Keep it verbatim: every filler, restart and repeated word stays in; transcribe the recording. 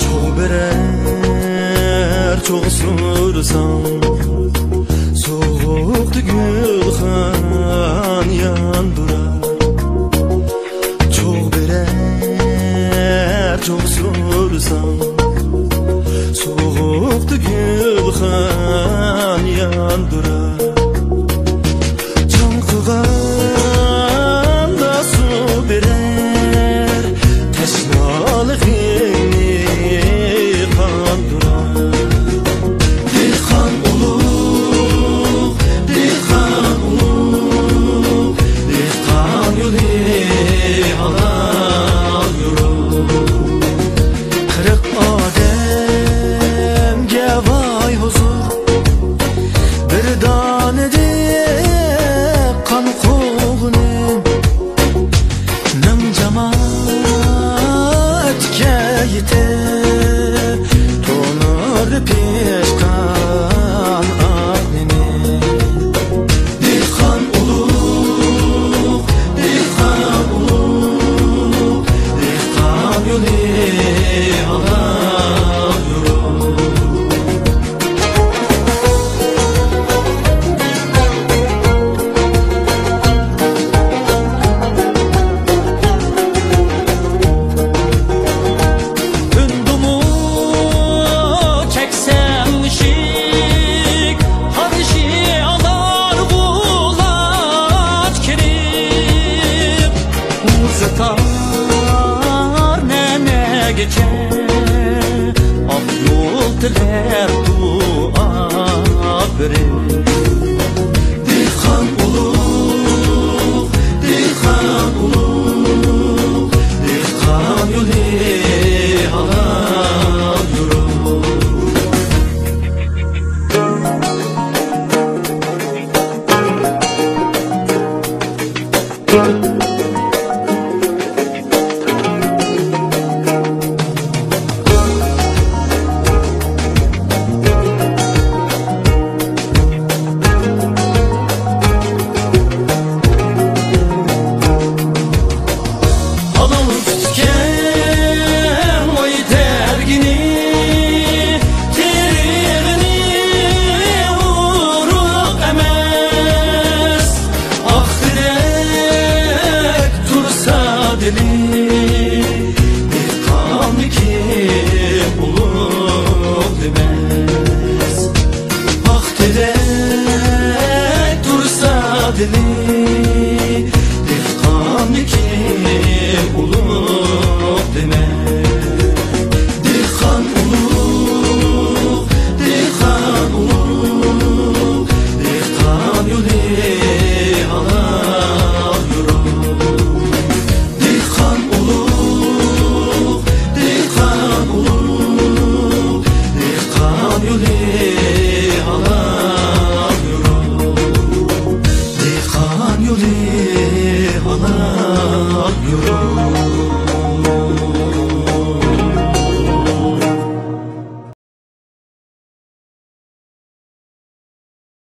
چوغ بېرەر، چوغ سۇرساڭ، سوغۇقتا گۈلخان ياندۇرار. چوغ بېرەر، چوغ سۇرساڭ، سوغۇقتا گۈلخان ياندۇرار. چاڭقىغاندا سۇ بېرەر، تەشنالىقىمنى قاندۇرار. دېھقان ئۇلۇغ، دېھقان ئۇلۇغ، دېھقان يولى ھالال يورۇق. قىرىق ئادەمگە ۋاي ھۇزۇر، بىر دانىدەك قان قوغۇنى. مىڭ جامائەتكە يېتىپ، تونۇردا پىشقان ئاق نېنى. دېھقان ئۇلۇغ، دېھقان ئۇلۇغ، دېھقان يولى ھالال يورۇق. ئۈندىمۇ چەكسەم ئىشىك، قارشى ئالارغۇلار كىرىپ، ئۇزىتار نەمەگىچە، ئاق يول تىلەر دۇئا بېرىپ.